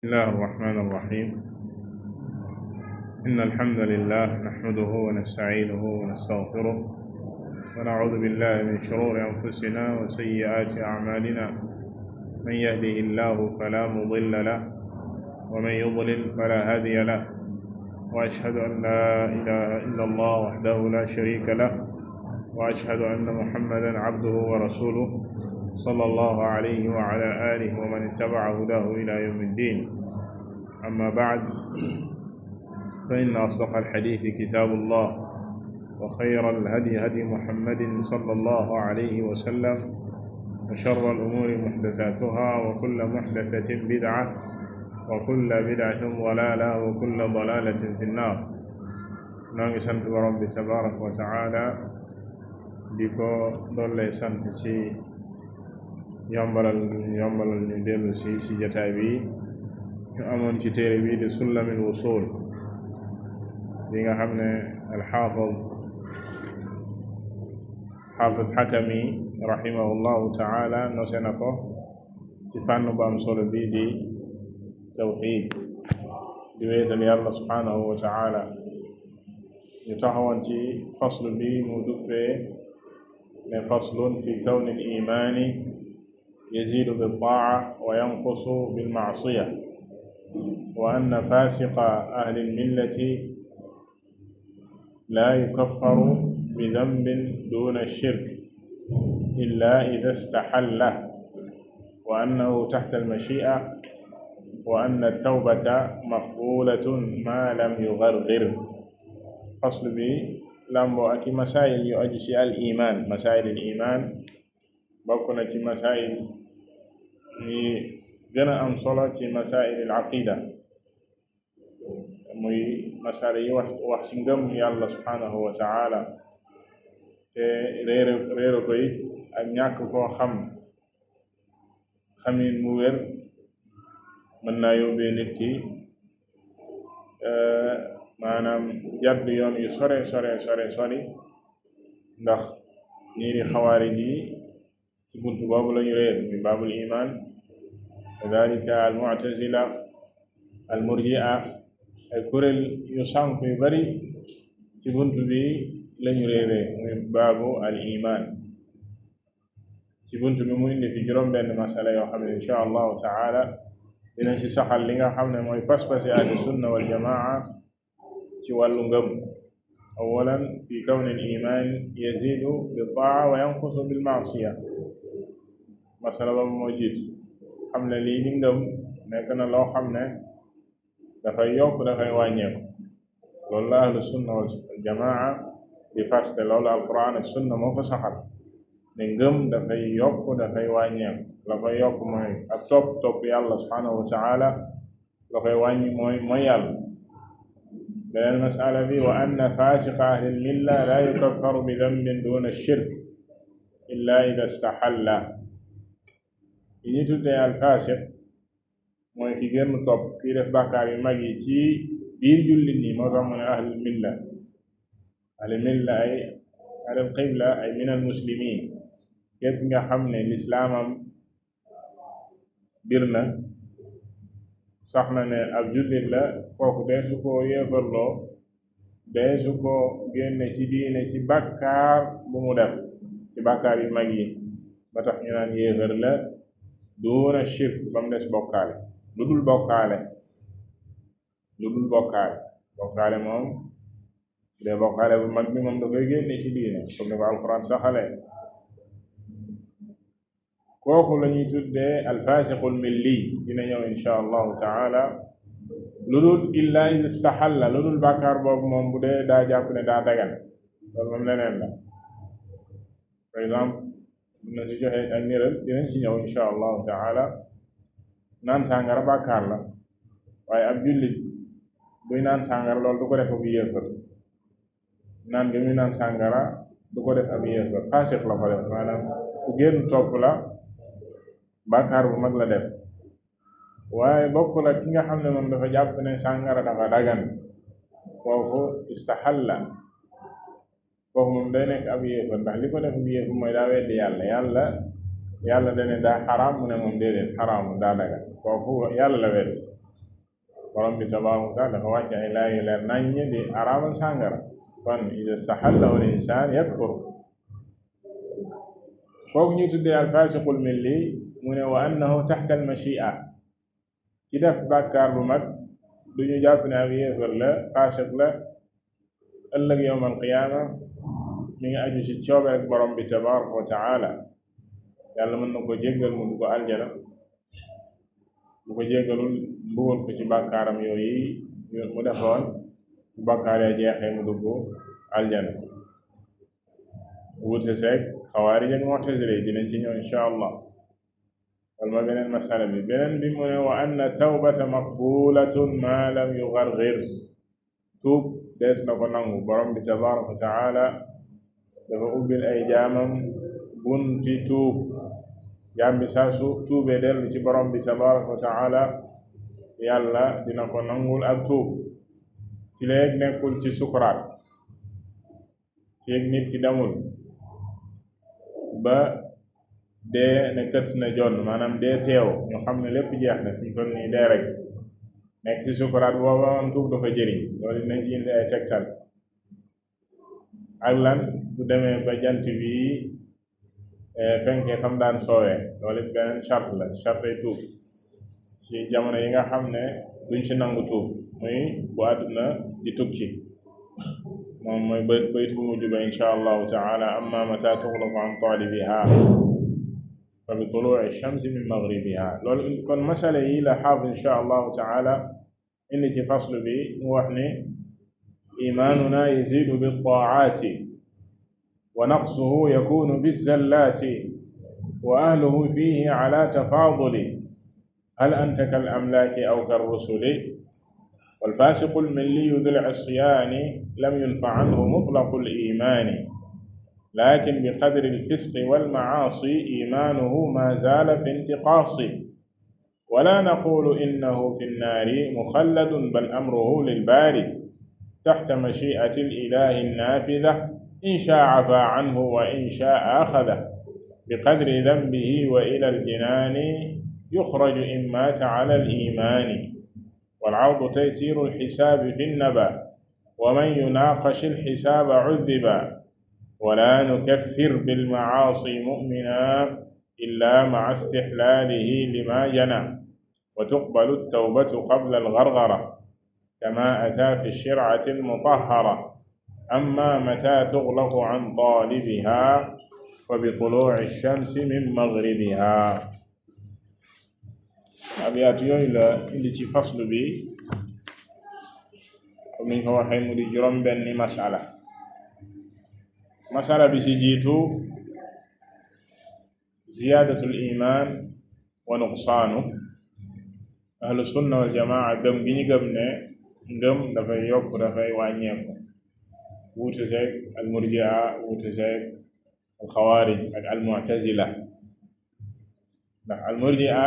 بسم الله الرحمن الرحيم. إن الحمد لله نحمده ونستعينه ونستغفره ونعوذ بالله من شرور أنفسنا وسيئات أعمالنا. من يهده الله فلا مضل له ومن يضلل فلا هادي له، وأشهد أن لا إله إلا الله وحده لا شريك له، وأشهد أن محمدا عبده ورسوله صلى الله عليه وعلى آله ومن اتبع هداه إلى يوم الدين. أما بعد، فإن أصدق الحديث كتاب الله، وخير الهدي هدي محمد صلى الله عليه وسلم، وشر الأمور محدثاتها، وكل محدثة بدعة، وكل بدعة ضلالة، وكل ضلالة في النار. نانغي سانت رب تبارك وتعالى ديكو دولي سانت سي yombalal ñu dellu si jataay bi ñu amoon ci téere bi di Sulamul Wusul bi nga xam ne alxaafid Xakami rahimahullahu taala nose na ko ci fànn bu am solo bi di tawxiid, di wéetal yàlla subhanahu wa taala. ñu taxawoon ci faslu bi mu duppee ne faslun fi kawni al imaani يزيد بالطاعة وينقص بالمعصية، وأن فاسق أهل الملة لا يكفر بذنب دون الشرك إلا إذا استحله، وأنه تحت المشيئة، وأن التوبة مقبولة ما لم يغرغر. فصل بي لامبو أكي مسائل يؤجي الإيمان. مسائل الإيمان بكنا في مسائل ni gën a am solo ci masail al aqida, muy masala yi wax ci ngëm yàlla subhanahu wa taala, te réere ko it ak ñàkk koo xamin mu wér mën naa yóbbee nit ki maanaam jadd yoon yu sori ndax ñii di xawaarij yi ci buntu boobu lañu réer mi baabul iman. kadalika al mu'tazila, al murji'a, ay kuréel yu sànk yu bari ci buntu bi lañu réere muy baabu al iman. ci buntu bi mu indi fi juróom benn masala yoo xam ne insha allahu taala dina ci saxal li nga xam ne mooy pas-pasi ahlu sunna wal jamaa ci wàllu ngëm. awalan fi kawni al iman yazidu bi taa wa yanqusu bil maasiya. masala boobu moo jiitu xam ne lii di ngëm nekk na loo xam ne dafay yokk dafay wàññeeku. loolu la ahlu sunna wal jamaa di faste, loolu alquran ak sunna moo ko saxal ne ngëm dafay yokk dafay wàññeeku. la koy yokk mooy ak topp yàlla subhanahu wa taala, la koy wàññi mooy yàlla. beneen masala bi wa anna fasiqa ahli lmilla la yukaffaru bi dambin duna shirk illa ida istahalla. yi ñu tuddee alfaasiq mooy ki gën topp kii def bàkkaar yu mag yi ci biir jullit ñi, moo tax mu ne ahlul milla. ahlul milla ay ahlul qibla ay min al muslimin. képp nga xam ne lislaamam bir na sax na ne ab jullit la, kooku dee su ko yéefarloo, dee su ko génne ci diine ci bàkkaar bu mu def ci bàkkaar yu mag yi ba tax ñu naan yéefar la duuna shirk, ba mu des bokkaale. lu dul bokkaale moom de bokkaale bu mag bi moom da koy génne ci diine comme ne ko alquran saxalee. kooku la ñuy tuddee alfasiqul milli. dina ñëw insha allahu taala. lu dul illa istahalla, lu dul bàkkaar boobu moom bu dee daa jàpp ne daa dagan, loolu moom leneen la. par exemple na si joxe ak niral dinañ si ñëw insha allahu taala. naan sàngara bàkkaar la, waaye ab jullit buy naan sàngara loolu du ko def ab yéefar. naan gi muy naan sàngara du ko def ab yéefar, faasiq la ko def, maanaam ku génn topp la, bàkkaar bu mag la def. waaye bokk la ki nga xam ne moom dafa jàpp ne sàngara dafa dagan, kooku istahalla, kooku moom day nekk ab yéefar. ndax li ko def ab yéefar mooy daa weddi yàlla dane daa xaraam, mu ne moom déedéet xaraamu daa dagan, kooku yàlla la weddi. borom bi tabaaraka wa taala dafa wàcce ay laay yu leer naññ di araamal sàngara kon ida stahallahu al insaan yakfur kooku ñu tuddee al faasiqul milli mu ne wa annahu taxta al machia ci def bàkkaar bu mag du ñu jàpp ne ab yéefar la faasiq la ëllëg yawm al qiyaama mi ngi aju ci coobare ak borom bi tabaaraka wa taala yàlla mën na ko jéggal mu dugg aljana bu ko jéggalul mbugal ko ci bàkkaaram yooyu mu defoon bu bàkkaar ya jeexee mu dugg aljana wuute seeg xawaarij ak mu'tazila dinañ ci ñëw insha allah wal ma beneen masala bi beneen bi mu ne wa anna tawbata maqbulatun ma lam yugargir tuub dees na ko nangu borom bi tabaraka wa taala dafa ubbil ay jaamam bunti tuub jaam bi saa su tuubee dellu ci borom bi tabaraka wa taala yàlla dina ko nangul ak tuub ci léeg nekkul ci sukuraat ci nit ki damul ba dee ne kët na jonn maanaam dee teew ñu xam ne lépp jeex na fi mu toll nii dee rek nekk ci sukuraat booba moom tuub dafa jëriñ loolu dinañ ci indi ay tegtal ak lan bu demee ba jant bi fenkee fam daan soowee loolu it beneen charte la charte ay tuub ci jamono yi nga xam ne duñ ci nangu tuub muy bu àdduna di tukki moom mooy bayt bu mujj ba insha allahu taala amma mata tuxlaqu an talibiha fa bi tuluu'i shamsi min maghribiha loolu kon masala yi la xaaf insha allahu taala indi ci faslu bi mu wax ne imaanuna yazidu bittaaati wa naqsuhu yakunu bizzallaati wa ahluhu fihi ala tafaaduli hal anta kal amlaaki aw kar rusuli والفاسق الملي ذو العصيان لم ينفع عنه مطلق الإيمان لكن بقدر الفسق والمعاصي إيمانه ما زال في انتقاص ولا نقول إنه في النار مخلد بل أمره للباري تحت مشيئة الإله النافذة إن شاء عفا عنه وإن شاء أخذه بقدر ذنبه وإلى الجنان يخرج إن مات على الإيمان والعرض تيسير الحساب في النبا ومن يناقش الحساب عذبا ولا نكفر بالمعاصي مؤمنا إلا مع استحلاله لما جنى وتقبل التوبة قبل الغرغرة كما أتى في الشرعة المطهرة أما متى تغلق عن طالبها فبطلوع الشمس من مغربها abiyaat yooyu la indi ci faslu bi comme niñ ko waxee mu di juróom benni masala bi ci jiitu ziyaadatul iman wa nuqsaanu ahlu sunna wal jamaa gëm gi ñu gëm ne ngëm dafay yokk dafay wàññeeku wuute seeg al murjia wuute seeg al xawaarij ak al mu'tazila ndax al murjia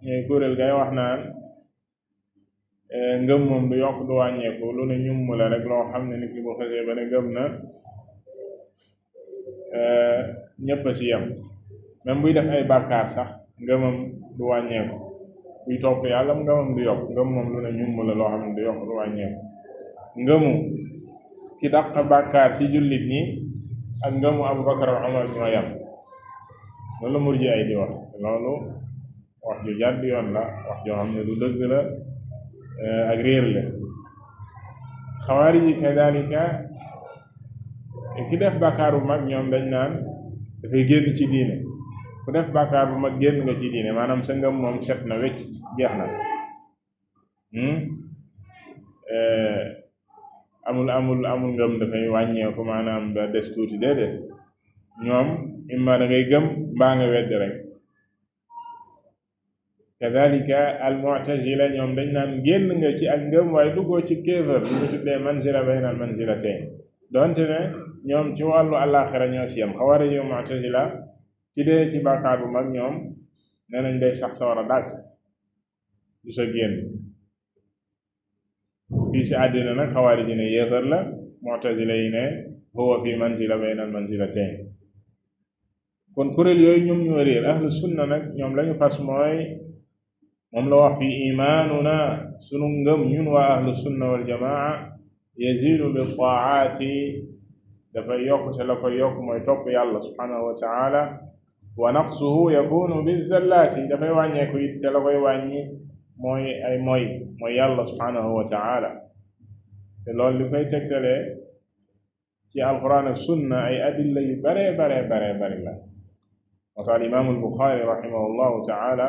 ñooy kuréel gay wax naan ngëm moom du yokk du wàññeeku lu ne ñum la rek loo xam ne nit ki bu xasee ba ne gëm na ñëpp a ci yem même buy def ay bàkkaar sax ngëmam du wàññeeku buy topp yàlla ngëmam du yokk ngëm moom lu ne ñum la loo xam ne du yokk du wàññeeku ngëmu ki dàq bàkkaar ci jullit ñi ak ngëmu Abubakar ak Umar ñoo yem loolu la murji ay di wax loolu wax ju jàdd yoon la wax joo xam ne du dëgg la ak réer la xawaarij yi kadalika ki def bàkkaar bu mag ñoom dañ naan dafay génn ci diine ku def bàkkaar bu mag génn nga ci diine maanaam sa ngëm moom set na wecc jeex na amul ngëm dafay wàññeeku maanaam da des tuuti déedéet ñoom imma da ngay gëm mbaa nga wedd rek kadalika al mu'tazila ñoom dañ naan génn nga ci ak ngëm waaye duggoo ci kéefër lu ñu tuddee manzila bayna al manzilatayn donte ne ñoom ci wàllu àllaaxira ñoo si yam xawaarij yu mu'tazila ci dee ci bàkkaar bu mag ñoom nee nañ day sax sa war a dàgg du sa génn fii si àddina nag xawaarij yi ne yéefër la mu'tazila yi ne huwa fi manzila bayna al manzilatayn kon kuréel yooyu ñoom ñoo réer ahlu sunna nag ñoom lañu fas mooy moom la wax fi imaanuna sunu ngëm ñun waa ahlu sunna wal jamaa yazidu bi taaati dafay yokk te la koy yokk mooy topp yàlla subhanahu wa taala wa naqsuhu yakunu bi zallaati dafay wàññeeku it te la koy wàññi mooy ay mooy yàlla subhanahu wa taala te loolu li koy tegtalee ci alquran ak sunna ay adilla yu bare bari la moo tax al imaamu al buxaari rahimahullahu taala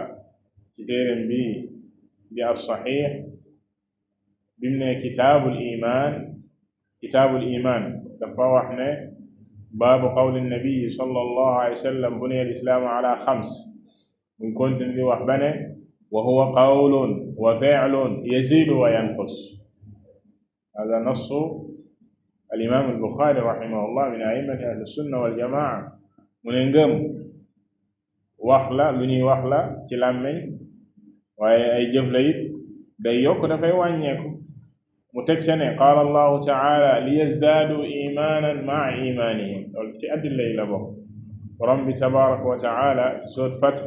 ci téeréem bi di as-saxiix bimu ne kitaabul iman dafa wax ne baabu qawli nabii sallallahu alayhi wa sallam buniya al islaamu ala xams muy continue di wax ba ne wa huwa qawlun wa fi'lun yazidu wa yanqus hada nassu al imam al buxaari rahimahullah min a'immati ahli sunna wal jamaa mu ne ngëm wax la lu ñuy wax la ci làmmeñ waaye ay jëf la it day yokk dafay wàññeeku mu teg ca ne qaala allahu taala li yazdaadu imaanan maa imaanihim loolu ci addilla yi la bokk borom bi tabaraka wa taala ci soot Fath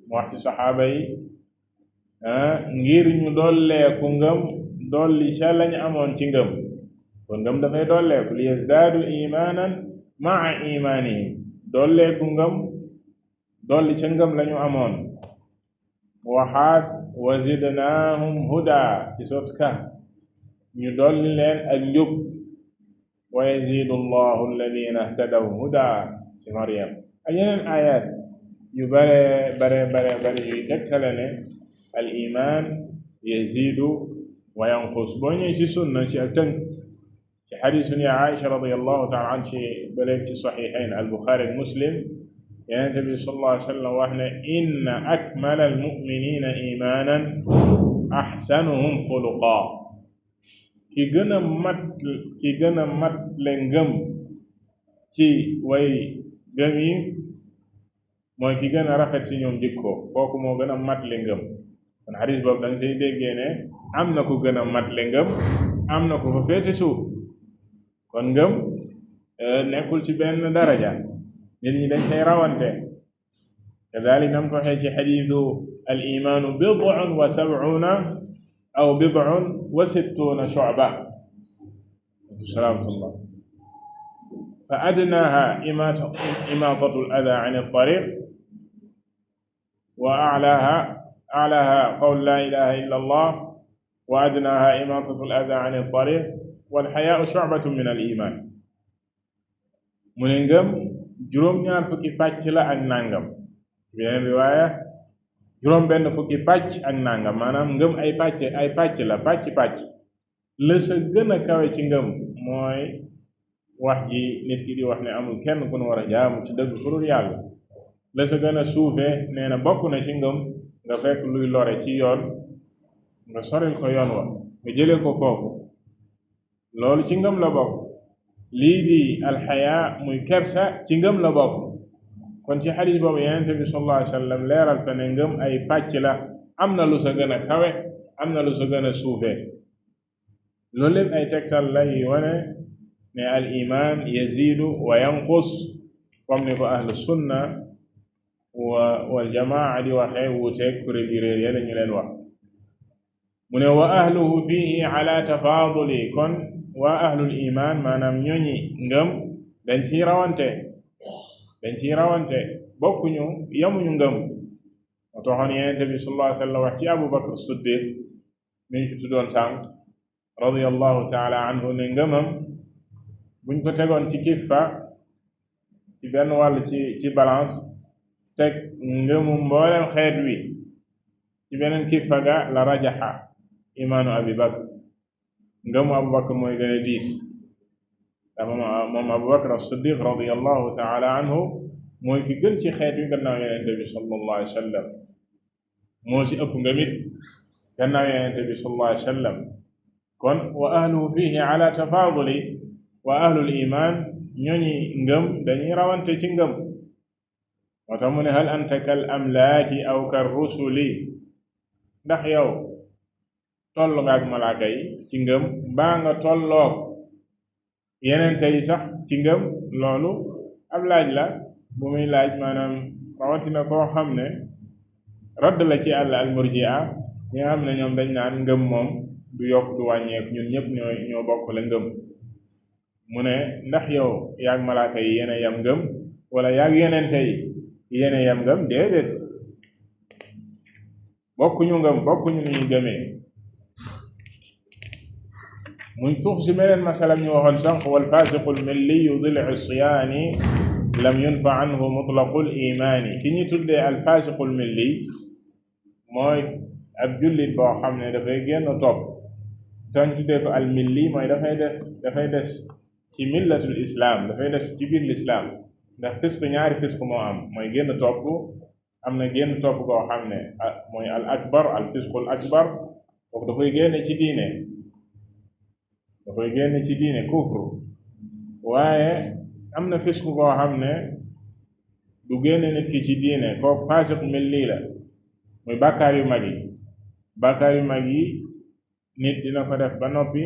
mu wax ci saxaaba yi ngir ñu dolleeku ngëm dolli ca lañ amoon ci ngëm kon ngëm dafay dolleeku li yazdaadu imaanan maa imaanihim dolleeku ngëm dolli ca ngëm lañu amoon waxaat wa zidnaahum huda ci soot Kahf ñu dolli leen ak njub wa yazidu allahu alladina ihtadaw huda ci Maryam ak yeneen ayat yu bare yuy tegtale ne al iman yazidu wa yanqus boo ñëw ci sunna ci ak tënk ci xadiisu ya Aïcha radiyallahu taala an ci baleeg ci saxiixayn al Buxaari ak Muslim Yonent bi sallallahu alayhi wa sallam wax ne inna akmala almuminina imanan axsanuhum xuluqa ki gën a mat le ngëm ci way gëm yi mooy ki gën a rafet ci ñoom jikko kooku moo gën a mat le ngëm kon xadis boobu da nga say déggee ne am na ku gën a mat le ngëm am na ku fa féete suuf kon ngëm nekkul ci benn daraja nit ñi dañ say rawante kadalik nam ko waxee ci xadiisu al imaanu bid'un wa sab'una aw bid'un wa sittuna shu'ba salaamullah fa adnaaha imaatatu al adaa an al tariq wa a'laaha qawlu laa ilaaha illa allah wa adnaaha imaatatu al adaa an al tariq wal hayaa'u shu'batun min al iman mu ne ngëm juróom-ñaar fukki pàcc la ak nangam beneen riwaaya juróom benn fukki pàcc ak nangam maanaam ngëm ay pàcc la pàcc la sa gën a kawe ci ngëm mooy wax ji nit ki di wax ne amul kenn ku nu war a jaamu ci dëgg ku dul yàlla la sa gën a suufee nee na bokk na ci ngëm nga fekk luy lore ci yoon nga soril ko yoon wa nga jëlee ko foofu loolu ci ngëm la bokk lii di alxayaa muy kersa ci ngëm la bokk kon ci xadis boobu Yonent bi sallallahu alayhi wa sallam leeral fa ne ngëm ay pàcc la am na lu sa gën a kawe am na lu sa gën a suufee loolu lépp ay tegtal la yi wane ne al iman yazidu wa yanqus comme ni ko ahlu sunna wal jamaa di waxee wuuteeg kuréel yi réer ya lañu leen wax mu ne wa ahluhu fihi ala tafaaduli kon waa ahlul iman maanaam ñooñi ngëm dañ ciy rawante bokkuñu yamuñu ngëm moo taxoon Yonent bi sallallahu alayhi wa sallam wax ci Abu Bakr Siddiq mi ñu fi tuddoon sànq radiyallahu taala anhu ne ngëmam buñ ko tegoon ci kiffa ci benn wàll ci balance teg ngëmu mboolem xeet wi ci beneen kiffa ga la rajaxa imaanu Abi Bakr ngëmu Abu Bakr mooy gën a diis ndax moom Abu Bakr as-Siddiq radiyallahu taala anhu mooy ki gën ci xeet wi gannaaw Yonent bi sallallahu alayhi wa sallam moo ci ëpp ngëmit gannaaw Yonent bi sallallahu alayhi wa sallam kon wa ahluhu fihi ala tafaaduli wa ahlul iman ñooñi ngëm dañuy rawante ci ngëm moo tax mu ne hal anta kal amlaaki aw kar rusuli ndax yow toll nga ak malaaka yi ci ngëm mbaa nga tolloog yeneen tey sax ci ngëm loolu ab laaj la bu muy laaj maanaam rawatina koo xam ne radd la ci al murji'a ñi nga xam ne ñoom dañ naan ngëm moom du yokk du wàññeeku ñun ñëpp ñoo bokk la ngëm mu ne ndax yow yaag malaaka yi yéen a yam ngëm wala yaag yenente yi yéen a yam ngëm déedéet bokkuñu ngëm bokkuñu ni ñuy gëmee muy tuux si meneen masalam ñu waxoon sànq wal fasiqul milliyu dilu siyaani lam yunfa anhu mutlaqul imaani ki ñu tuddee al fasiqul milli mooy ab jullit boo xam ne dafay génn topp tañ tuddee ko al milli mooy dafay des ci millatul islam dafay des ci biir l'islam ndax fisq ñaari fisq moo am mooy génn topp am na génn topp koo xam ne mooy al akbar al fisqul akbar kooku da koy génne ci diine kufru waaye am na fisq koo xam ne du génne nit ki ci diine kooku fasiq milli la muy bàkkaar yu mag yi nit dina ko def ba noppi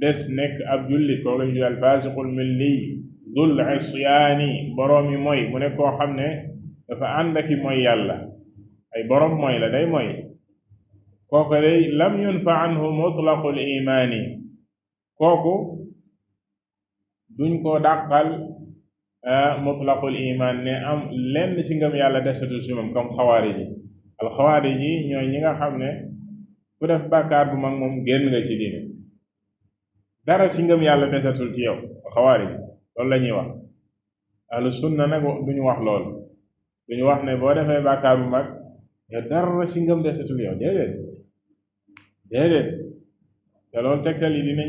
des nekk ab jullit kooku lañu al fasiqul milli dul isyaani boroom yi mooy mu ne koo xam ne dafa ànd aki mooy yàlla ay boroom mooy la day mooy kooku day lam yunfa anhu mutlaqul imaani kooku duñ ko dàqal mutlaqul imaan ne am lenn ci ngëm yàlla desatul ci moom comme xawaarij yi al xawaarij yi ñooy ñi nga xam ne ku def bàkkaar bu mag moom génn nga ci diine dara ci ngëm yàlla desatul ci yow xawaarij loolu la ñuy wax ahlu sunna nag duñu wax loolu duñu wax ne boo defee bàkkaar bu mag yow dara ci ngëm desatul yow déedéet te loolu tegtal yi dina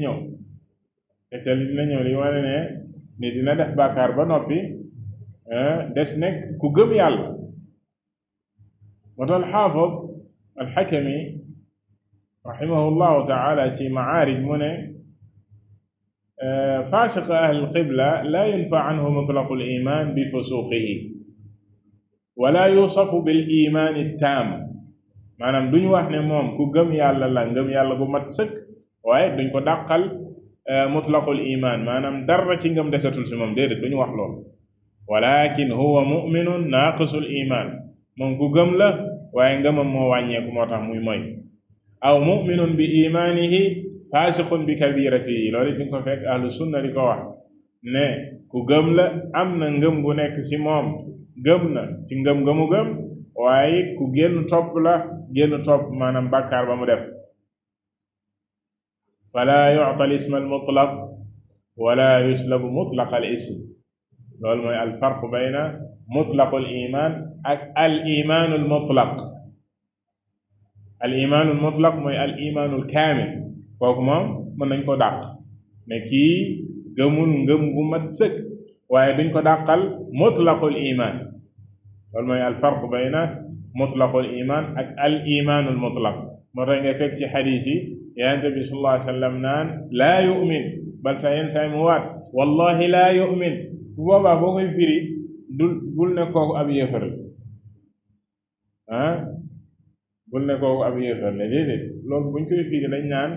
ñëw li wane ne ni dina def bàkkaar ba noppi des nekk ku gëm yàlla moo tax alxaafid alxakami rahimahullahu taala ci maarij mu ne faasiq ahli alqibla la yunfa anhu mutlaqu aliman bi fusuqihi wala yusafu bil imaani taam maanaam duñu wax ne moom ku gëm yàlla la ngëm yàlla bu mat sëkk waaye duñ ko dàqal mutlaqul iman maanaam dara ci ngëm desatul si moom déedéet duñu wax loolu walakin huwa muminun naaqisul iman moom ku gëm la waaye ngëmam moo wàññeeku moo tax muy moy aw muminun bi imanihi fasiqun bi kabiratihi loolu di nga ko fekk ahlu sunna di ko wax ne ku gëm la am na ngëm gu nekk ci moom gëm na ci ngëm-ngëmu gëm waaye ku génn topp maanaam bàkkaar ba mu def fala yu'ta al ism al mutlaq wala yuslabu mutlaq al ism loolu mooy al farq bayna mutlaq al iman ak al imanul mutlaq al imanul mutlaq mooy al imanul kaamil kooku moom mën nañ ko dàq ne kii gëmul ngëm gu mat sëkk waaye duñ ko dàqal mutlaqul iman loolu mooy al farq bayna mutlaqul iman ak al imanul mutlaq moo tax ngay fekk ci xadiis yi Yonent bi sallallahu alayhi wa sallam naan laa yu'min bal sa yenn say mu waat wallahi laa yu'min bu boobaa boo koy firi bul ne kooku ab yéefar bul ne kooku ab yéefar la déedéet loolu buñ koy firi dañ naan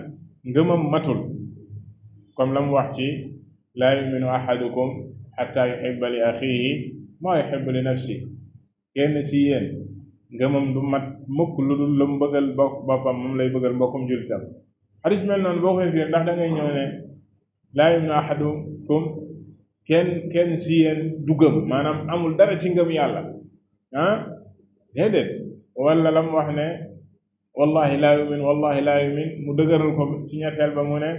ngëmam matul comme la mu wax ci laa yu'minu ahadukum hatta yuhibba li axiihi maa yuhibbu li nafsi kenn ci yéen ngëmam du mat mukk lu dul lu mu bëggal boppam moom lay bëggal mbokkum jullitam hadis mel noonu boo koy firi ndax da ngay ñëw ne laa yu'minu ahadukum kenn ci yéen du gëm maanaam amul dara ci ngëm yàlla déedéet wala la mu wax ne wallahi laa yu'min mu dëgëral ko ci ñetteel ba mu ne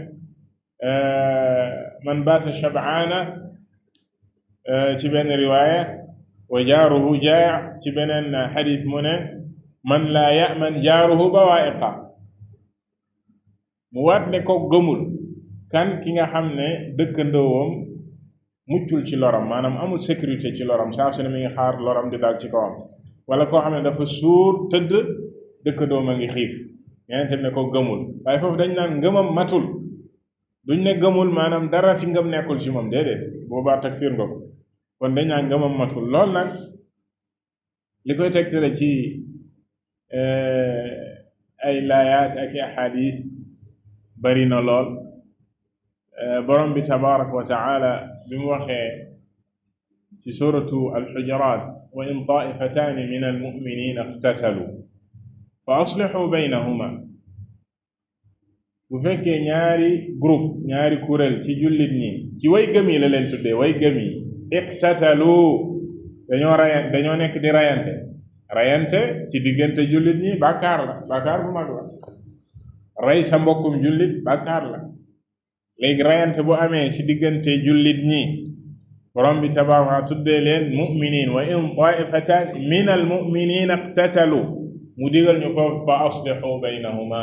man baata shab'aana ci benn riwaaya wa jaaruhu jaa' ci beneen xadis mu ne man laa ya'man jaaruhu bawaa'iqa mu waat ne ko gëmul kan ki nga xam ne dëkkandoowam muccul ci loram maanaam amul sécurité ci loram saa su ne mi ngi xaar loram di daal ci kawam wala koo xam ne dafa suur tëdd dëkkandoom a ngi xiif ñeente ne ko gëmul waaye foofu dañ naan ngëmam matul duñ ne gëmul maanaam dara ci ngëm nekkul ci moom déedéet boobaa takfiir nga ko kon dañ naan ngëmam matul lool nag li koy tegtale ci ay laayaat ak ahadis bari na lool borom bi tabaraka wa taala bi mu waxee ci suratu alxujuraat wa in taifataani min almuminina iqtatalu fa aslihu baynahuma bu fekkee ñaari groupe ñaari kuréel ci jullit ñi ci way gëm yi la leen tuddee way gëm yi iqtatalu dañoo nekk di rayante ci diggante jullit ñi bàkkaar la bàkkaar bu mag la rey sa mbokkum jullit bàkkaar la léegi rayante bu amee ci diggante jullit ñi borom bi tabaaraka tuddee leen mu'miniin wa in taa'ifatan min al mu'miniina iqtatalu mu digal ñu foofu fa aslihu baynahuma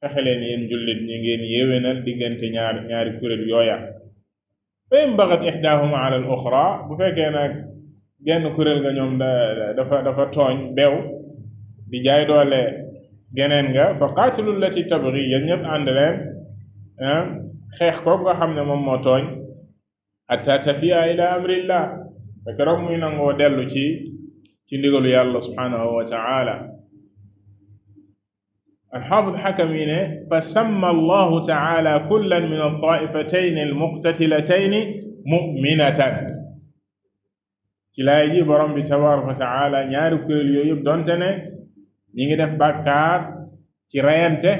fexe leen yéen jullit ñi ngeen yéwénal diggante ñaari kuréel yooya fa in bagat ihdaahuma ala al uxra bu fekkee nag genn kuréel ga ñoom dafa tooñ beew di jaay doole geneen nga fa qaatilu allati tabghi yéen ñëpp ànd leen xeex ko nga xam ne moom moo tooñ hatta tafiya ila amrillah fekk rek muy nangoo dellu ci ndigalu yàlla subhanahu wa ta'ala alxaafid xakami ne fa samma allahu ta'ala kullan min at-taa'ifatayn al-muqtatilatayni mu'minatan ci laay ji borom bi tabaraka wa ta'ala ñaari kuréel yooyu yëpp donte ne ñi ngi def bàkkaar ci reyante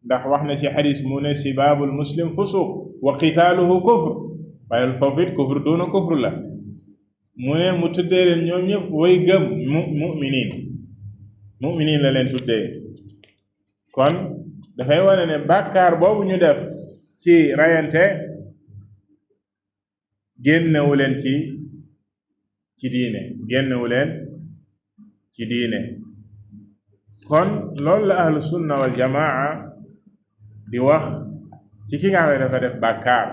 ndax wax na ci xadis mu ne sibaabul muslim fusuq wa qitaaluhu kufr waaye foofu it kufr duna kufr la mu ne mu tuddee leen ñoom ñëpp way gëm mu'miniin la leen tuddee kon dafay wane ne bàkkaar boobu ñu def ci rayante génnewu leen ci diine kon loolu la ahlu sunna wal jamaa di wax ci ki nga xam ne dafa def bàkkaar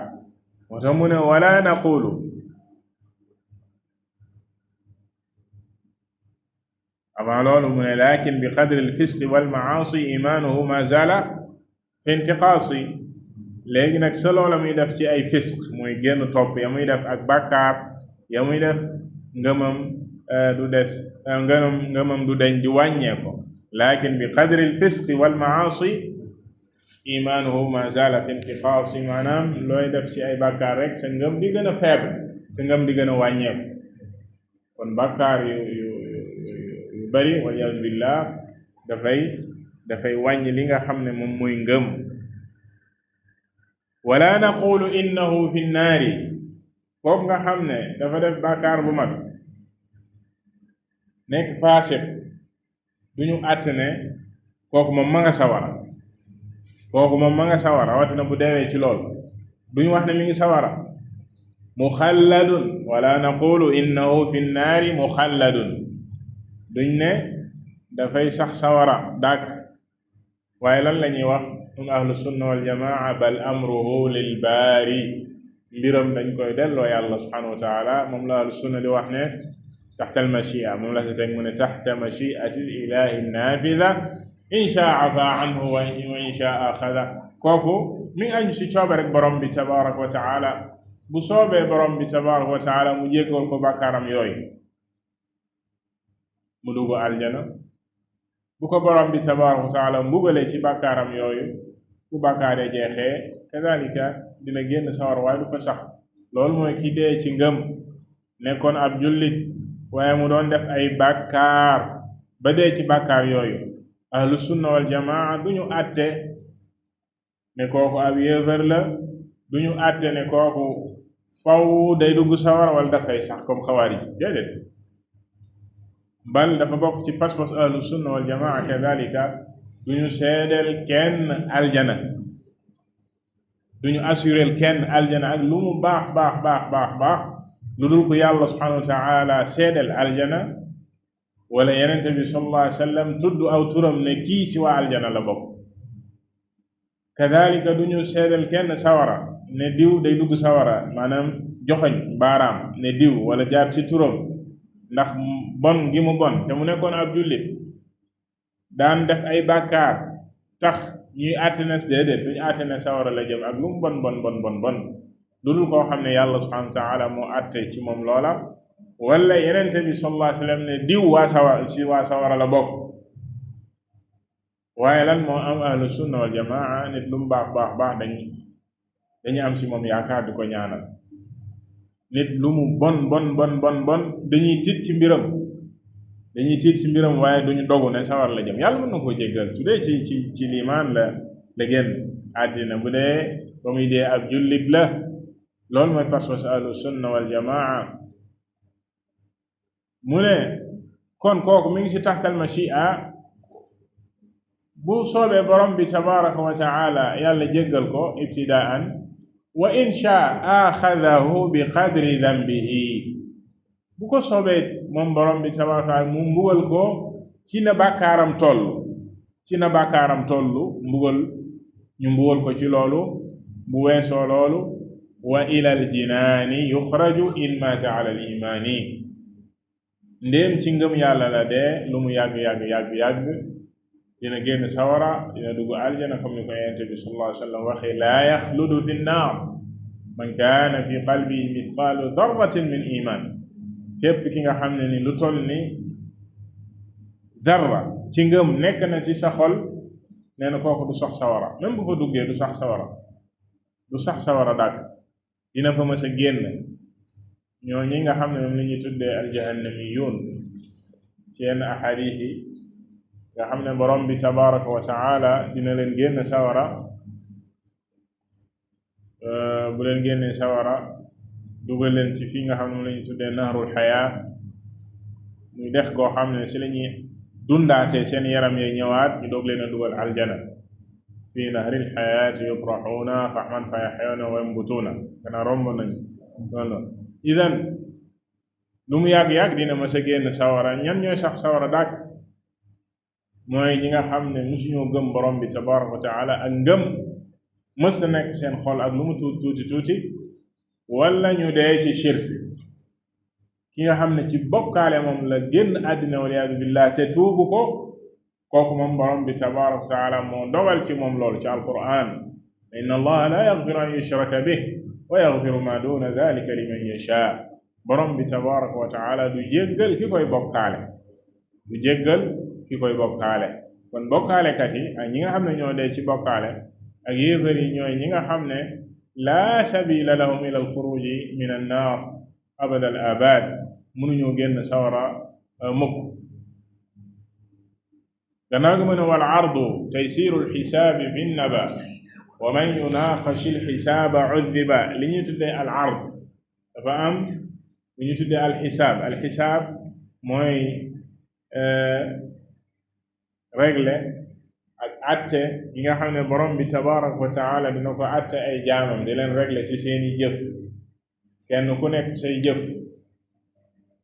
moo tax mu ne wala naqulu avant loolu mu ne lakin bi qadri alfisqi walmaasi imaanuhu ma zala fi intiqaasi léegi nag sa loola muy def ci ay fisq muy génn topp ya muy def ak bàkkaar ya muy def ngëmam du deñ di wàññeeko lakin bi qadri alfisqi walmaasi imaanuhu ma zala fi intiqaasi maanaam looy def ci ay bàkkaar rek sa ngëm di gën a faible sa ngëm di gën a wàññeeku kon bàkkaar yu bari waliyaazu billah dafay wàññi li nga xam ne moom mooy ngëm wala naqulu innahu fi nnaari kooku nga xam ne dafa def bàkkaar bu mag nekk faasiq duñu àtt ne kooku moom ma nga sawara watina bu deewee ci lool duñu wax ne mi ngi sawara muxalladun wala naqulu innahu fi nnaari muxalladun duñ ne dafay sax sawara dàkk waaye lan la ñuy wax ñun ahlu sunna wal jamaa bal amruhu lil baari mbiram dañ koy delloo yàlla subhanahu wa taala moom la ahlu sunna di wax ne taxta al machia moom la si teg mu ne taxta machiati ilahi nafida in shaa afa anhu wa in shaa axada kooku mi ngi aju si coobe rek borom bi tabaraka wa taala bu soobee borom bi tabaraka wa taala mu jéggal ko bàkkaaram yooyu mu dugg aljana bu ko borom bi tabaraka wa taala mbugalee ci bàkkaaram yooyu bu bàkkaaree jeexee kadalika dina génn sawar waaye du fa sax loolu mooy ki dee ci ngëm nekkoon ab jullit waaye mu doon def ay bàkkaar ba dee ci bàkkaar yooyu ahlu sunna wal jamaa duñu àtte ne kooku ab yéefar la duñu àtte ne kooku faw day dugg sawar wala dafay sax comme xawaar yi déedéet bal dafa bokk ci pas-pas ahlu sunna wal jamaa kadalika duñu seedeel kenn aljana duñu assureel kenn aljana ak lu mu baax lu dul ko yàlla subhanahu wa ta'ala seedeel aljana wala yenente bi sallallahu alayhi wa sallam tudd aw turam ne kii ci waa aljana la bokk kadalika duñu seedeel kenn sawara ne diw day dugg sawara maanaam joxoñ baaraam ne diw wala jaar ci turam ndax bon gi mu bon te mu nekkoon ab jullit daan def ay bàkkaar tax ñuy àttenes déedéet duñu àttenes sawara la jëm ak lu mu bon lu dul koo xam ne yàlla subhanahu wa ta'ala moo àtte ci moom loola wala yenente bi sallallahu alayhi wa sallam ne diw waa sawara la bokk waaye lan moo am ahlu sunna wal jamaa nit lu mu baax dañu am ci moom yaakaar di ko ñaanal nit lu mu bon bon bon bon bon dañuy tiit ci mbiram waaye duñu dogu ne sawar la jëm. yàlla mën na koo jéggal su dee ci liimaan la génn àddina. bu dee ba muy dee ab jullit la, loolu mooy pas-pas ahlu sunna wal jamaa. mu ne kon kooku mi ngi ci taxtal machia. bu soobee borom bi tabaraka wa taala yàlla jéggal ko ibtidaan, wa in shaa axadahu bi qadri dambihi. bu ko soobee moom borom bi tabaraka wa taala mu mbugal ko ci na bàkkaaram tollu ñu mbugal ko ci loolu. bu weesoo loolu, wa ila al jinaani yuxraju in maata ala al imaani. ndéem ci ngëm yàlla la dee, lu mu yàgg dina génn sawara, dina dugg aljana, comme ni ko Yonent bi sallallahu alayhi wa sallam waxee, laa yaxludu fi nnaar man kaana fi qalbihi mithqaalu darratin min iman. képp ki nga xam ne ni lu toll ni darra ci ngëm nekk na ci sa xol, nee na kooku du sax sawara. même bu fa duggee du sax sawara dàkk, dina fa mës a génn. ñoo ñi nga xam ne moom la ñuy tuddee aljahannamiyuun ci yenn ahadis yi, nga xam ne borom bi tabaraka wa taala dina leen génn sawara. bu leen génnee sawara dugal leen ci fii nga xam ne moom la ñuy tuddee nahrul xayaa, muy dex goo xam ne ci la ñuy dundaatee seen yaram yi ñëwaat, ñu doog leen a dugal aljana. fii nahril xayaati yutraxuuna faxman fa yaxyuuna wa yambutuuna. kana romb nañ loolu. idan lu mu yàgg-yàgg dina ma sa génn sawara. ñan ñooy sax sawara dàkk? mooy ñi nga xam ne musuñoo gëm borom bi tabaraka wa taala, ak ngëm mës na nekk seen xol ak lu mu tuuti wala ñu dee ci shirk. ki nga xam ne ci bokkaale moom la génn àddina waliyaadu billah te tuubu ko, kooku moom borom bi tabaraka wa taala moo dogal ci moom loolu ci alquran, inna allaha la yaxfiru an yushraka bih wa yaxfiru ma duna dalika liman yasha. borom bi tabaraka wa taala du jéggal ki koy bokkaale. kon bokkaalekat yi ak ñi nga xam ne ñoo dee ci bokkaale ak yéefar yi ñooy ñi nga xam ne laa sabila lahum ila alxuruji min annaar abada al abad. mënuñoo génn sawara mukk. gannaaw gi mu ne wal ardu taysiru alxisaabi fi nnaba wa man yunaaqash alxisaaba uddiba. li ñuy tuddee al ard dafa am li ñuy tuddee alxisaab mooy réglé ak atte yi nga xam ne borom bi tabaraka wa taala dina ko atte ay jaamam di leen réglé ci seeni jëf, kenn ku nekk say jëf.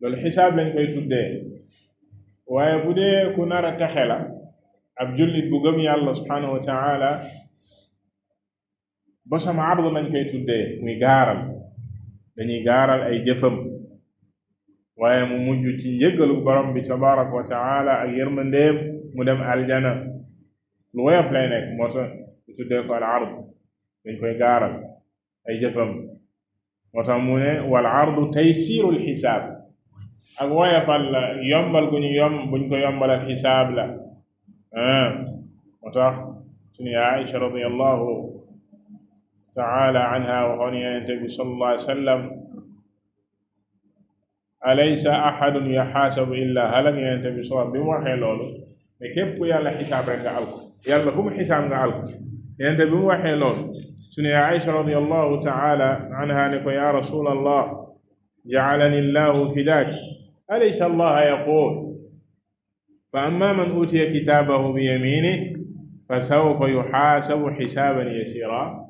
loolu xisaab lañ koy tuddee. waaye bu dee ku nar a texe la, ab jullit bu gëm yàlla subhanahu wa taala, bosam ard lañ koy tuddee, muy gaaral. dañuy gaaral ay jëfam, waaye mu mujj ci njëggalu borom bi tabaraka wa taala ak yërmandeem, mu dem aljana. lu woyof lay nekk, moo tax ñu tuddee ko al ard. dañ koy gaaral ay jëfam. moo tax mu ne wal ardu taysirul xisaab, ak woyofal la, yombal buñ ko yombalal xisaab la. moo tax suñu Aïcha radiyallahu taala anha waxoon Yonent bi sallallahu alayhi wa sallam, alaysa ahadun yaxaasabu illa halak. Yonent bi sallallahu bi mu waxee loolu, mais képp ku yàlla xisaab rek nga alko, yàlla ku mu xisaab nga alko. Yonent bi mu waxee loolu, suñu Aïcha radiyallahu taala anha ne ko, ya rasulallah, ja'alani llahu fidaak, alaysa allaha yaqul fa amma man utiya kitaabahu bi yaminihi fa sawfa yuxaasabu xisaaban yasira.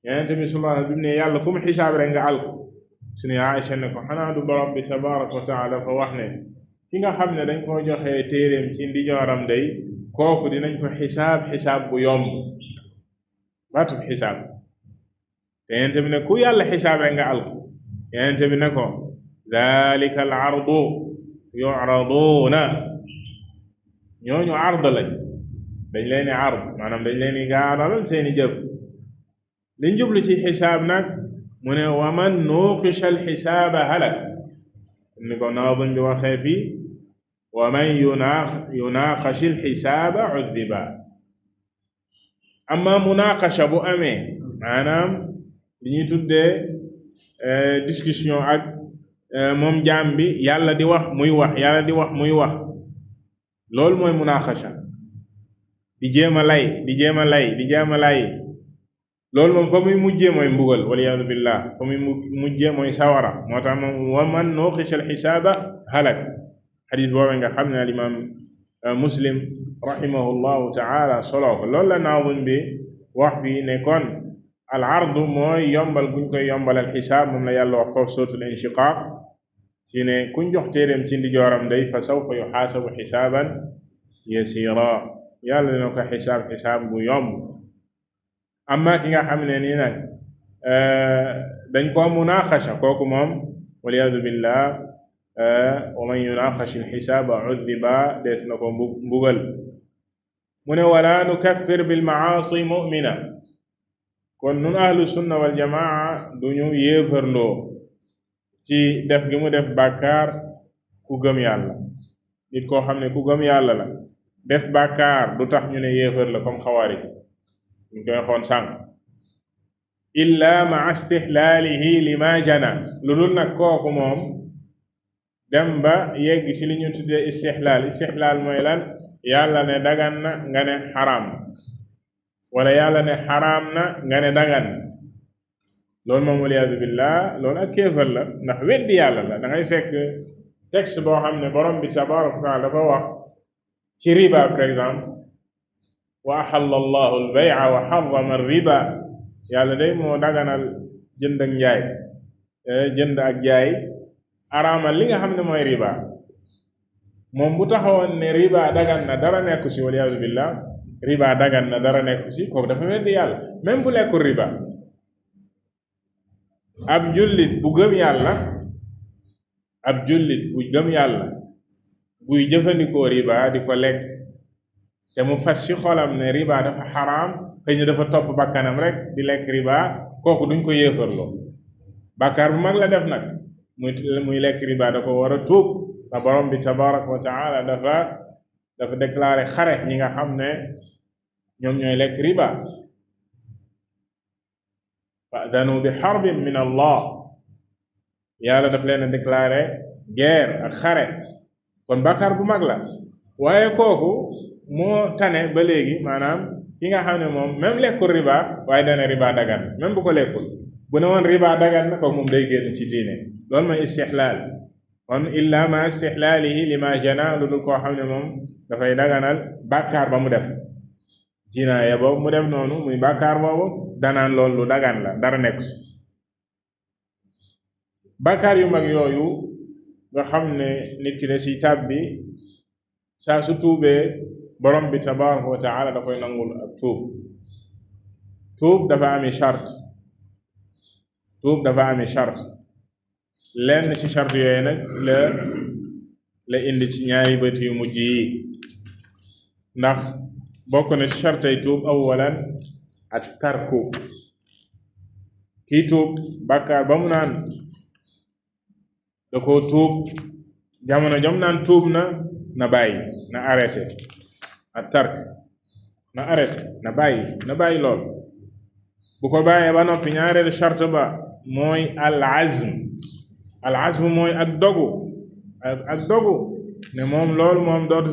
Yonent bi sallallahu alayhi wa sallam ne yàlla ku mu xisaab rek nga alko. suñu Aïcha ne ko, xanaa du borom bi tabaraka wa taala fa wax ne ki nga xam ne dañ koo joxee téeréem ci ndijooram day, kooku dinañ ko xisaab bu yomb. baatub xisaab. te Yonent bi ne ku yàlla xisaab rek nga alko. Yonent bi ne ko, dalika al ardu yu'raduuna. ñooñu ard lañ, dañ leen ard, maanaam dañ leen gaaral seeni jëf. liñ jublu ci xisaab nag, mu ne wa man nuuqisha alxisaaba halak. ni ko naadim bi waxee fii, wa man yunaaqash alxisaaba uddiba. amma munaaqasha bu amee, maanaam li ñuy tuddee discussion ak moom jaam bi yàlla di wax muy wax yàlla di wax muy wax loolu mooy munaaxasha di jéem a lay di jéem a lay di jéem a lay loolu moom fa muy mujjee mooy mbugal waliyaadu billah fa muy mujjee mooy sawara moo tax moom wa man nuuqisha alxisaaba halak xadis boobe nga xam ne al imam muslim rahimahullahu taala soloo ko loolu la naawun bi wax fii ne kon al ardu mooy yombal guñ koy yombal al xisaab moom la yàlla wax foofu suratul inshiqaaq ci ne kuñ jox téeréem ci ndijooram day fa sawfa yuxaasabu xisaaban yasira yàlla dina ko xisaab bu yomb amma ki nga xam ne nii nag dañ ko munaaxasha kooku moom waliyaadu billah wa man yunaaxashi alxisaaba uddiba dees na ko mbugal mu ne wala nukaffir bilmacaasi mu'mina kon nun ahlu sunna wal jamaa duñu yéefarloo ci def gi mu def bàkkaar ku gëm yàlla nit koo xam ne ku gëm yàlla la def bàkkaar du tax ñu ne yéefar la comme xawaarij ñu koy xoon sànq illa ma istihlaalihi lima jana lu dul nag kooku moom dem ba yegg ci li ñu tuddee istihlaal mooy lan yàlla ne dagan na nga ne xaraam wala yàlla ne xaraam na nga ne dagan loolu moom waliyaadu billah loolu ak kéefar la ndax weddi yàlla la da ngay fekk texte boo xam ne borom bi tabaraka wa taala dafa wax ci riba par exemple wa ahalla allahu al-bay'a wa harrama ar-riba yàlla day moo daganal jënd ak njaay jënd ak jaay araamal li nga xam ne mooy riba moom bu taxawoon ne riba dagan na dara nekku ci waliyaadu billah riba dagan na dara nekku ci kooku dafa weddi yàlla même bu lekkul riba ab jullit bu gëm yàlla buy jëfandikoo riba di ko lekk te mu fas ci xolam ne riba dafa xaraam xëy na dafa topp bakkanam rek di lekk riba kooku duñ ko yéefarloo bàkkaar bu mag la def nag muy lekk riba da ko war a tuub te borom bi tabaraka wa taala dafa déclaré xare ñi nga xam ne ñoom ñooy lekk riba fa'danu bi harbin min allah yàlla daf leen a déclaré guerre ak xare kon bàkkaar bu mag la waaye kooku moo tane ba léegi maanaam ki nga xam ne moom même lekkul riba waaye dana riba dagan même bu ko lekkul bu ne woon riba dagan na kooku moom day génn ci diine loolu mooy istihlaal kon illa ma istihlaalihi lima jana lu dul koo xam ne moom dafay daganal bàkkaar ba mu def jinaaya boobu mu def noonu muy bàkkaar boobu danaan loolu lu dagan la dara nekku si bàkkaar yu mag yooyu nga xam ne nit ki da si tàbbi saa su tuubee borom bi tabaraka wa taala da koy nangul ak tuub dafa ami charte lenn ci charte yooyu nag la indi ci ñaari bët yu mujj yi ndax bokk na ci chartay tuub awalan at tarku kii tuub bàkkaar ba mu naan da koo tuub jamono jom naan tuub na bàyyi na arrêté at tark na arrêté na bàyyi lool bu ko bàyyee ba noppi ñaareelu charte ba mooy al azm mooy ak dogu ne moom loolu moom dootu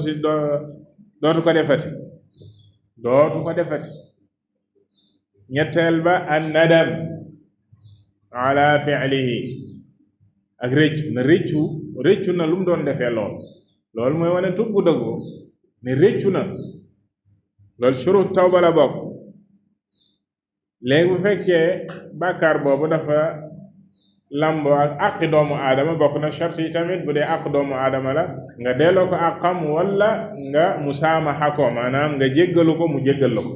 ko defati ñetteel ba an nadam ala fi'lihi ak réccu na lu mu doon defee loolu mooy wane tub gu dëggu ne réccu na loolu shurut tawba la bokk léegi bu fekkee bàkkaar boobu dafa lamboo ak àqi doomu aadama bokk na charte yi tamit bu dee àq doomu aadama la nga delloo ko àqam wala nga musaamaxa ko maanaam nga jéggalu ko mu jéggal la ko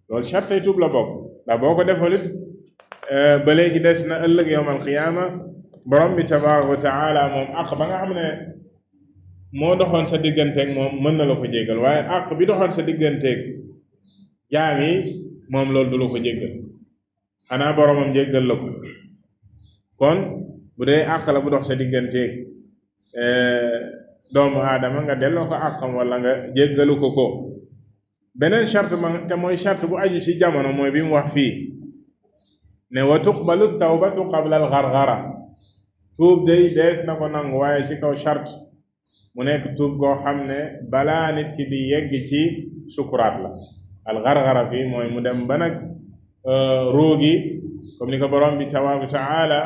loolu charte yi tuub la bokk ndax boo ko defalit ba léegi des na ëllëg yawmal qiyaama borom bi tabaraka wa taala moom àq ba nga xam ne moo doxoon sa digganteeg moom mën na la ko jéggal waaye àq bi doxoon sa digganteeg jaam yi moom loolu du la ko jéggal xanaa boromam jéggal la ko kon bu dee àq la bu dox sa digganteeg doomu aadama nga delloo ko àqam wala nga jéggalu ko beneen charte ma te mooy charte bu aju ci jamono mooy bi mu wax fii ne wa tuqbalu tawbatu qabla al gargara tuub day dees na ko nangu waaye ci kaw charte mu nekk tuub goo xam ne balaa nit ki di yegg ci sukuraat la al gargara fii mooy mu dem ba nag ruugi comme ni ko borom bi tabaaraka wa taala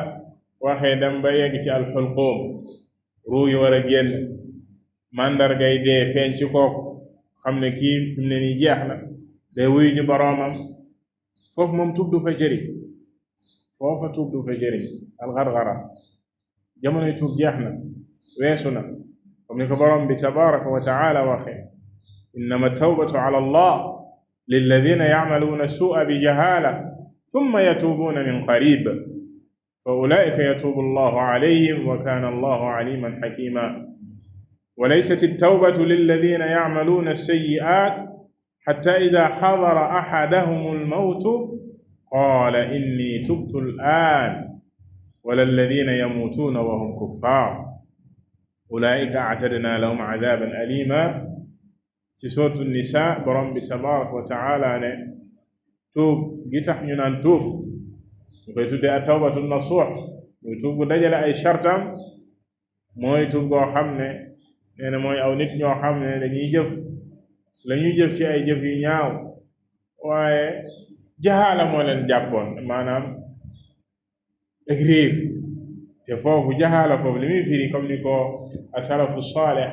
waxee dem ba yegg ci al xulquum ruugi war a génn màndargay dee feeñ ci kooku xam ne kii fi mu ne nii jeex na day wuyu ñu boroomam foofu moom tuub du fa jëriñ foofa tuub du fa jëriñ alxarxara jamonoy tuub jeex na weesu na comme ni ko borom bi tabaraka wa taala waxe innama tawbatu ala allah lilladina yacmaluuna suu'a bi jahala thumma yatuubuuna min qarib fa ulaika yatuubu allahu alayhim wa kana allahu aliman xakima wa laysat altawbatu lilladina yacmaluuna alsayi'at xatta ida xadara axadahum almawtu qaala inni tubtu al'aan wala alladina yamuutuuna wa hum kuffaar ulaa'ika a'tadnaa lahum azaaban aliima ci sourate Nisaa borom bi tabaaraka wa ta'aala ne tuub gi tax ñu naan tuub ñu koy tuddee at-tawbatu nasuuh muy tuub gu dajale ay shartam mooy tuub goo xam ne nee na mooy aw nit ñoo xam ne dañuy jëf la ñuy jëf ci ay jëf yu ñaaw waaye jahaala moo leen jàppoon maanaam ak réer te foofu jahaala foofu li muy firi comme ni ko asalafu saalih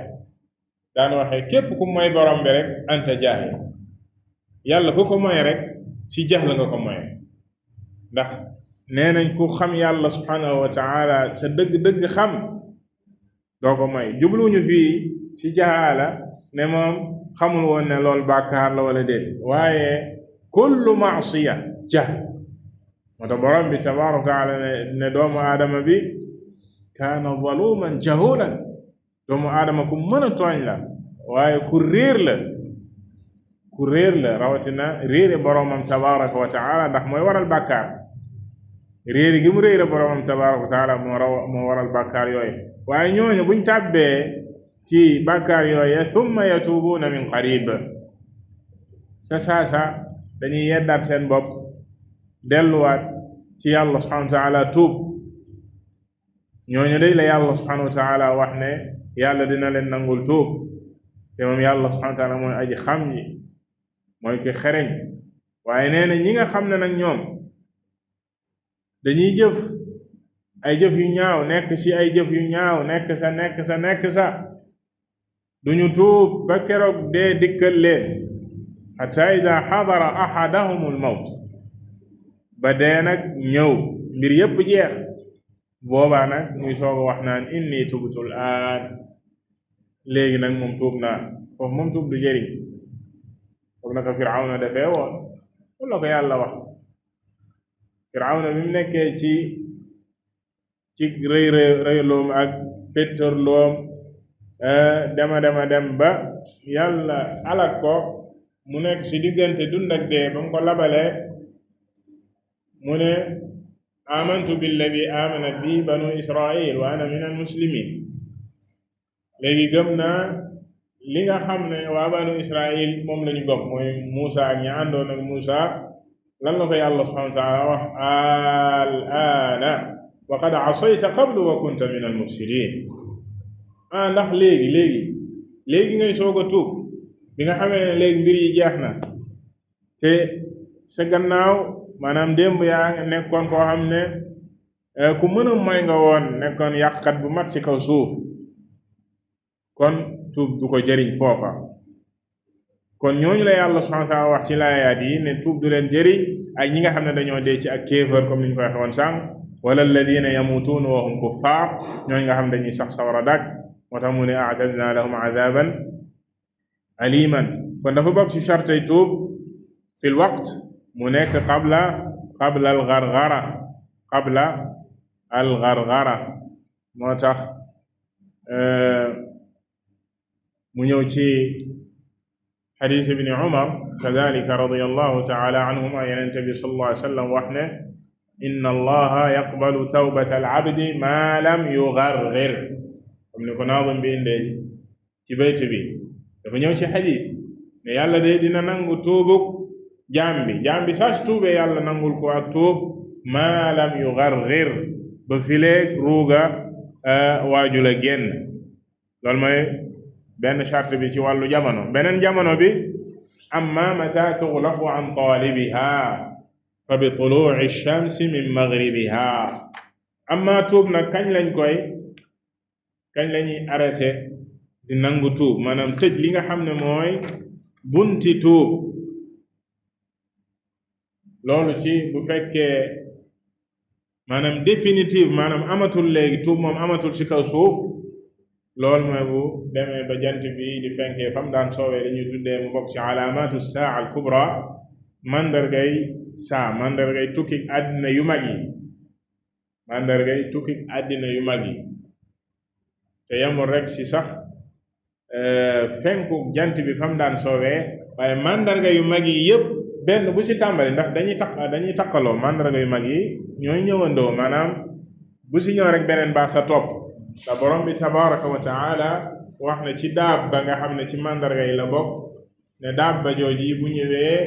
daan waxee képp ku mooy borom bi rek anta jaahil yàlla ku ko mooy rek ci jahl nga ko mooy ndax nee nañ ku xam yàlla subhanahu wa taala sa dëgg-dëgg xam doo ko mooy jubluñu fii ci jahaala ne moom xamul woon ne loolu bàkkaar la wala déet waaye kullu maasiya jahl moo tax borom bi tabaaraka wa taala ne doomu aadama bi kaana zaluman jahulan doomu aadama ku mën a tooñ la waaye ku réer la rawatina réere boromam tabaaraka wa taala ndax mooy waral bàkkaar réere gi mu réere boromam tabaaraka wa taala moo waral bàkkaar yooyu waaye ñooñu buñ tàbbee ci bàkkaar yooyu thumma yatuubuuna min qarib sa dañuy yeddaat seen bopp delluwaat ci yàlla subhanahu wa taala tuub ñooñu day la yàlla subhanahu wa taala wax ne yàlla dina leen nangul tuub te moom yàlla subhanahu wa taala mooy aji xam ñi mooy ki xereñ waaye nee na ñi nga xam ne nag ñoom dañuy jëf ay jëf yu ñaaw nekk ci ay jëf yu ñaaw nekk sa duñu tuub ba keroog dee dikkal leen hatta ida xadara ahadahum almawt ba dee nag ñëw mbir yépp jeex boobaa nag muy sooga wax naan inni tubtu al'aan léegi nag moom tuub naa foofu moom tuub du jëriñ foog na ko Firawna defee woon loolu la ko yàlla wax Firawna bi mu nekkee ci rëyloom ak féttarloom dema dem ba yàlla alak ko mu nekk ci diggante dund ak dee ba mu ko labalee mu ne amantu billadi amanat bi banu israil wa ana min al muslimin léegi gëm naa li nga xam ne waa banu israil moom lañu gëm mooy Muusa ak ña àndoon ak Muusa lan la ko yàlla subhanahu wa taala wax al aana wa qad asayta qablu wa kunta min al mufsidin ndax léegi ngay soog a tuub bi nga xamee ne léegi mbir yi jeex na te sa gannaaw maanaam démb yaa nekkoon koo xam ne ku mën a mooy nga woon nekkoon yàqkat bu mat ci kaw suuf kon tuub du ko jëriñ foofa kon ñooñu la yàlla subhanahu wa ta'ala wax ci laayaat yi ne tuub du leen jëriñ ak ñi nga xam ne dañoo dee ci ak kéefër comme ni ñu ko waxee woon sànq wala alladina yamutuuna wa hum kuffaar ñooñu nga xam dañuy sax sawara dak moo tax mu ne a'tadna lahum azaban aliman kon dafa bokk ci chartay tuub fil waqt mu nekk qabla al gargara moo tax mu ñëw ci xadiis ibni Umar kadalika radiyallahu ta'ala anhuma Yonent bi sallallahu alayhi wa sallam wax ne inna allaha yaqbalu tawbata al abdi ma lam yugargir comme ni ko naazim bi indee ci bayt bi dafa ñëw ci xadiis ne yàlla de dina nangu tuubuk jaam bi saa su tuubee yàlla nangul ko ak tuub maa lam yugargir ba fileeg ruuga waaju la génn. loolu mooy benn charte bi ci wàllu jamono. beneen jamono bi amma mata tuxlaqu an taalibiha fa bi tuluuci shamsi min magribiha. amma tuub nag kañ lañuy arrêté di nangu tuub, maanaam tëj li nga xam ne mooy bunti tuub. loolu ci bu fekkee maanaam définitive maanaam amatul léegi tuub moom amatul ci kaw suuf, loolu mooy bu demee ba jant bi di fenkee fam daan soowee li ñuy tuddee mu bokk ci alaamatu saa al kubra, mandargay tukki àddina yu mag yi, mandargay tukki àddina yu mag yi. te yamul rek ci sax fenku jant bi fam daan soowee, waaye mandarga yu mag yi yépp benn bu ci tàmbali, ndax dañuy taqaloo. mandarga yu mag yi ñooy ñëwandoo, maanaam bu ci ñëw rek beneen baax sa topp. te borom bi tabaraka wa taala wax na ci daab ba nga xam ne ci mandarga yi la bokk ne daab ba jooji bu ñëwee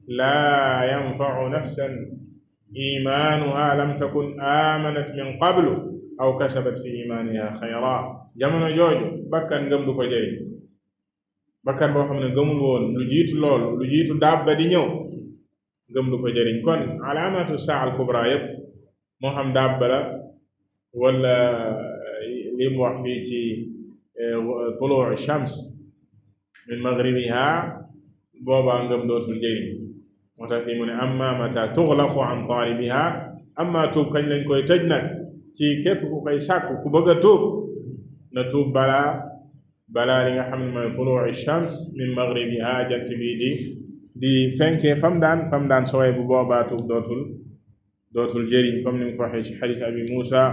laa yanfau nafsan imaanuha lam takun amanat min qablu aw kasabat fi imaaniha xayra. jamono jooju bakkan ngëm du ko jëriñ. bakkan boo xam ne gëmul woon lu jiitu loolu, lu jiitu daab ba di ñëw, ngëm du ko jëriñ. kon alaamatu saa al kubra yépp moo xam daab ba la wala li mu wax fii ci tuluu shams min maghribiha, boobaa ngëm dootul jëriñ. moo tax fii mu ne amma mata tuxlaqu an taalibiha, amma tuub kañ lañ koy tëj nag ci képp ku koy sàkku, ku bëgg a tuub na tuub balaa li nga xam ne mooy tuluu shams min maghribiha, jant bi di fenkee fam daan sowee. bu boobaa tuub dootul jëriñ, comme ni mu ko waxee ci xadiis abi Muusa.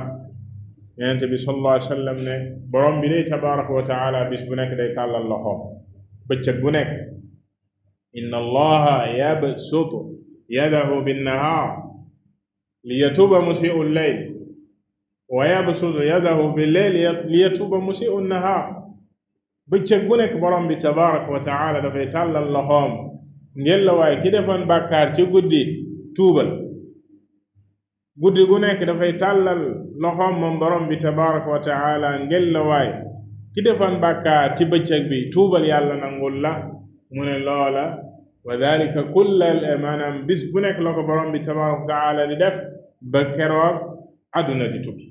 Yonent bi sallallahu alayhi wa sallam ne borom bi day tabaraka wa taala bis bu nekk day tàllal loxo, bëccëg bu nekk inna allaha yabsutu yadahu binnahaar liyatuuba musii'u lleyl wa yabsutu yadahu billeyl liyatuuba musii'u nahaar. bëccëg bu nekk borom bi tabaraka wa taala dafay tàllal loxoom ngel la waaye ki defoon bàkkaar ci guddi tuubal. guddi gu nekk dafay tàllal loxoom moom borom bi tabaraka wa taala ngel la waay ki defoon bàkkaar ci bëccëg bi tuubal, yàlla nangul la. mu ne loola wa dalika maanaam bis bu nekk la ko borom bi tabaraka wa taala di def ba keroog àdduna di tukki.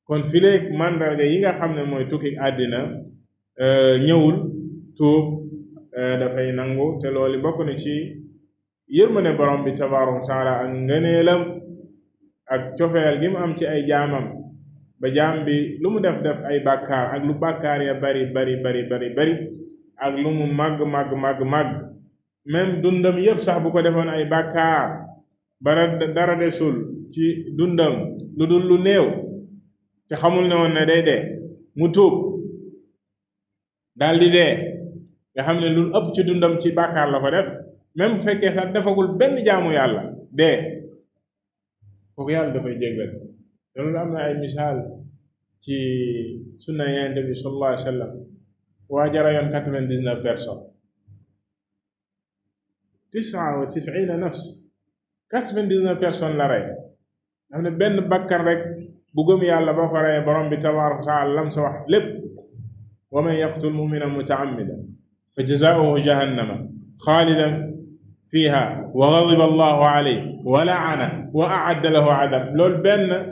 kon fileeg mandarga yi nga xam ne mooy tukki àddina ñëwul, tuub dafay nangu. te loolu bokk na ci yërmande borom bi tabaraka wa taala ak ngëneelam ak cofeel gi mu am ci ay jaamam, ba jaam bi lu mu def ay bàkkaar, ak lu bàkkaar ya bari ak lu mu màgg même dundam yépp sax bu ko defoon ay bàkkaar bara dara desul ci dundam lu dul lu néew, te xamul ne woon ne day dee, mu tuub daldi dee, nga xam ne lu ëpp ci dundam ci bàkkaar la ko def, même bu fekkee sax defagul benn jaamu yàlla, dee, kooku yàlla dafay jéggal. loolu am na ay misaal ci sunna Yonent bi sallallahu alayhi wa sallam. waa jara yoon 99 personnes, 99 nafs, 99 personnes la rey. xam ne benn bakkar rek bu gëm yàlla boo ko reyee borom bi tabaaraka wa taala lam sa wax lépp, wa man yaqtul mu'minan muta'ammidan fa jazaa'uhu jahannama xaalidan fiiha wa ghadiba allahu alayhi wa la'ana wa a'adda lahu 'adab. loolu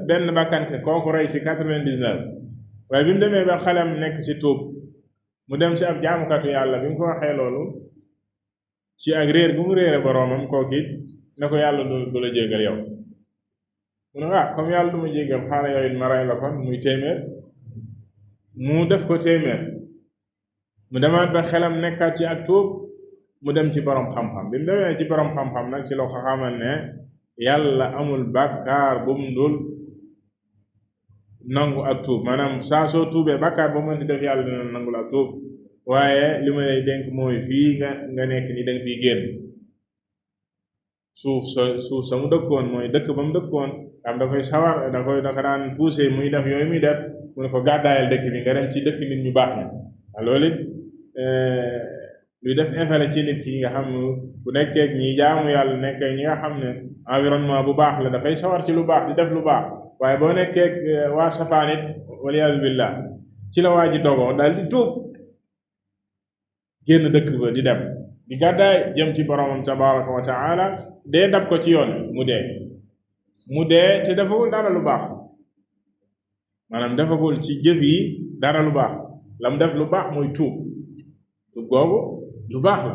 benn bakkan ke kooku rey ci 99. waaye bi mu demee ba xelam nekk ci tuub, mu dem ci ab jaamukatu yàlla, bi mu ko waxee loolu ci ak réer gu mu réere boroomam, kooku it ne ko yàlla du la jéggal yow. mu ne comme yàlla du ma jéggal, xaaral yow it ma rey la kon muy téeméer. mu def ko téeméer, mu demaat ba xelam nekkaat ci ak tuub, mu dem ci borom xam-xam. bi mu demee ci borom xam-xam nag ci la ko xamal ne yàlla amul bàkkaar bu mu dul nangu ak tuub. maanaam saa soo tuubee bàkkaar ba mu mënti def yàlla dina nangul ak tuub, waaye li ma lay dénk mooy fii nga nekk ni danga fiy génn. suuf sa mu dëkkoon mooy dëkk ba mu dëkkoon am da koy sawar da ko daan poussé muy def yooyu muy def, mu ne ko gàddaayal dëkk bi nga dem ci dëkk nit ñu baax ñi. loolu it luy def effet la ci nit ki nga xam ne bu nekkee ñi jaamu yàlla nekkee ñi nga xam ne environnement bu baax la dafay sawar ci lu baax di def lu baax waaye boo nekkee waa safaan it waliyaazu billah ci la waa ji dogoo daal di tuub génn dëkk ba di dem di gàddaay jëm ci boromam tabaraka wa taala dee dab ko ci yoon mu dee te defagul dara lu baax maanaam defagul ci jëf yi dara lu baax la mu def lu baax mooy tuub googu lu baax la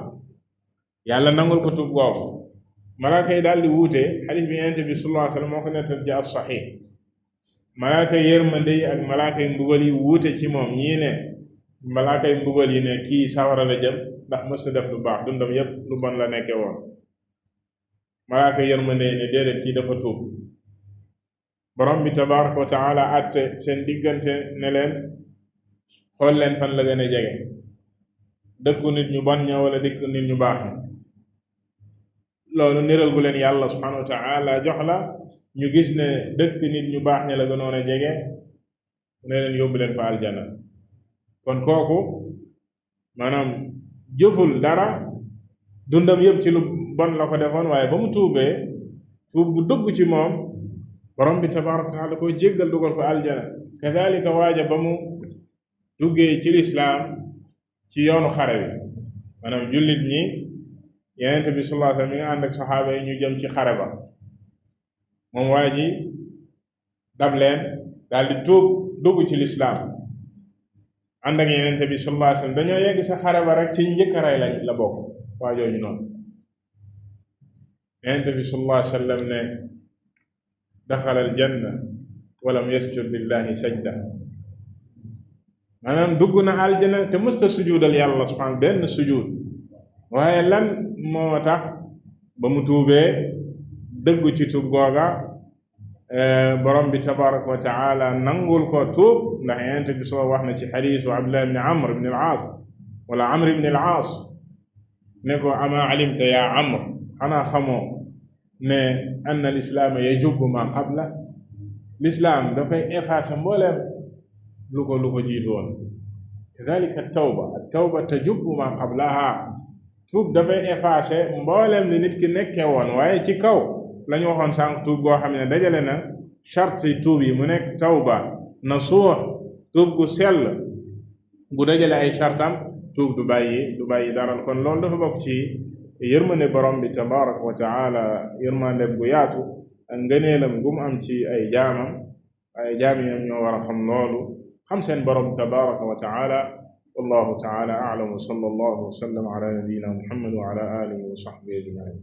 yàlla nangul ko tuub googu malaaka yi daal di wuute xadiis bi Yonent bi sallallahu alayhi wa sallam moo ko nettal ci as-Sahih malaaka yërmande yi ak malaaka yi mbugal yi wuute ci moom ñii ne malaaka yi mbugal yi ne kii sawara la jëm ndax mës na def lu baax dundam yépp lu bon la nekke woon malaaka yërmande yi ne déedéet kii dafa tuub borom bi tabaraka wa taala atte seen diggante ne leen xool leen fan la gën a jege dëkku nit ñu bon ña wala dëkku nit ñu baax ña loolu niral gu leen yàlla subhanahu wa taala jox la ñu gis ne dëkk nit ñu baax ña la gënoon a jege ne leen yóbbu leen fa aljana kon kooku maanaam jëful dara dundam yëpp ci lu bon la ko defoon waaye ba mu tuubee tuub bu dugg ci moom borom bi tabaraka wa taala ko jéggal dugal ko aljana kadhalika waaja ba mu duggee ci lislaam ci yoonu xare bi maanaam jullit ñi Yonent bi sallallahu alayhi wa sallam mi nga ànd ak saxaaba yi ñu jëm ci xare ba moom waa ji dab leen daal di tuub dugg ci lislaam ànd ak Yonent bi sallallahu alayhi wa sallam dañoo yegg sa xare ba rek ci njëkk a rey la bokk waa jooju noonu Yonent bi sallallahu alayhi wa sallam ne daxala al janna walam yasjud lillahi sajda maanaam dugg na aljana te mësta sujudal yàlla subhanahu benn sujud waaye lan moo tax ba mu tuubee dëggu ci tuub googa borom bi tabaraka wa taala nangul ko tuub ndax Yonent bi soo wax na ci xadiisu Abdullah ibn Amr ibn al-Aas wala Amr ibn al-Aas ne ko ama alimta yaa Amr xanaa xamoo ne ann al islaama yajubbu ma qabla l'islaam dafay effacer mbooleem lu ko jiitu woon kadhalika at-tawba tajubbu ma qablaha tuub dafay effacer mbooleem li nit ki nekkee woon waaye ci kaw la ñu waxoon sànq tuub goo xam ne dajale na charte tuub yi mu nekk tawba nasuux tuub gu sell gu dajale ay chartam tuub du bàyyi dara kon loolu dafa bokk ci yërmande borom bi tabaraka wa taala yërmande gu yaatu ak ngëneelam gu mu am ci ay jaamam ay jaamiyam ñoo war a xam loolu xam seen borom tabaraka wa taala wallahu taala a'lam wa sallallahu wa sallam ala nabiyyina muhammad wa ala alihi wa sahbihi ajma'in